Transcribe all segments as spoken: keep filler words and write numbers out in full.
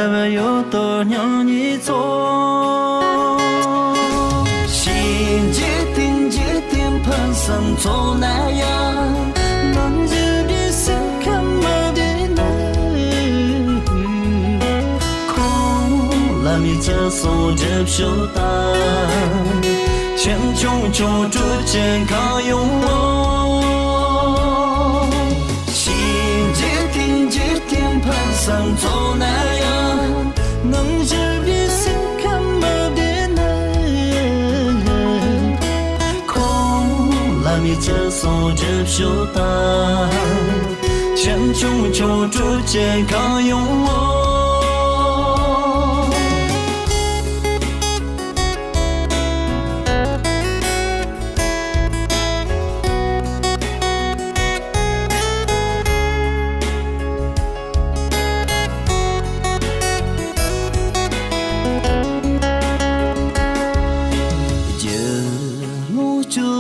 ཡོད་དོ་སྙིང་ཉེ་ཚོ། གཤིན་རྗེ་གཏིང་རྗེ་གཏིང་ཕུན་སུམ་ཚོགས་ན་ཡང་། ནང་བཞིན་རེ་སེམས་ཁམས་མ་བདེ་ན། ཁོང་ལ་མི་ཚེ་སོང་སྒྲིབ་ཤོག་དང་། ཁྱིམ་ཆུང་ཆུང་དྲོད་ཅན་གང་ཡོང་ངོ་། གཤིན་རྗེ་གཏིང་རྗེ་གཏིང་ཕུན་སུམ་ཚོགས་ན་ཡང་། ནང་བཞིན་རེ་སེམས་ཁམས་མ་བདེ་ན། ཁོང་ལ་མི་ཚེ་སོང་སྒྲིབ་ཤོག་དང་། ཁྱིམ་ཆུང་ཆུང་དྲོད་ཅན་གང་ཡོང་ངོ་། རྒྱུ་ལོ་ཆུ་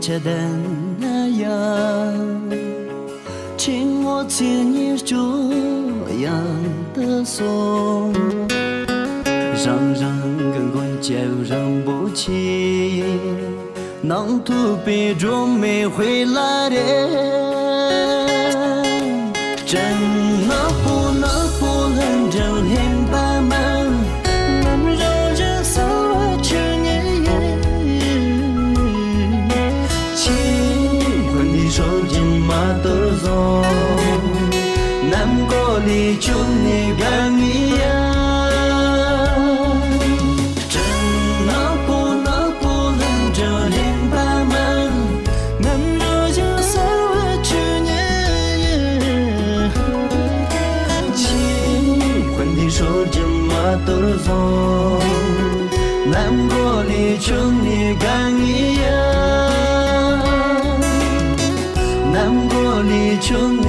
ཆ་ལྡན་ན་ཡ། ཁྱིམ་ངོ་ཚེ་ཉེར་གཅོད་ཡང་དུ་སོང་། རང་རང་གི་མགོན་སྐྱབས་རིན་པོ་ཆེ། ནང་ཐུབ་པའི་སྒྲོན་མེ་དཔེ་ལ་རེ། སྤྲིན་ནག་པོ་ནག་པོ་ལྷུན་གྲུབ་ལྷན་པ་མ། ནམ་རང་བཞིན་གསལ་བ་ཆོས་ཉིད་ཡིན། ཆོས་ཀུན་འདི་སྲོལ་རྒྱུན་མ་དོར་བཟུང་། ནམ་མགོ་ལས་བྱུང་ནས་དགའ་ངེས་ཡ། སྤྲིན་ནག་པོ་ནག་པོ་ལྷུན་གྲུབ་ལྷན་པ་མ། ནམ་རང་བཞིན་གསལ་བ་ཆོས་ཉིད་ཡིན། ཆོས་ཀུན་འདི་སྲོལ་རྒྱུན་མ་དོར་བཟུང་། ནམ་མགོ་ལས་བྱུང་ནས་དགའ་ངེས་ཡ། ནམ་མགོ་ལས་བྱུང་ནས་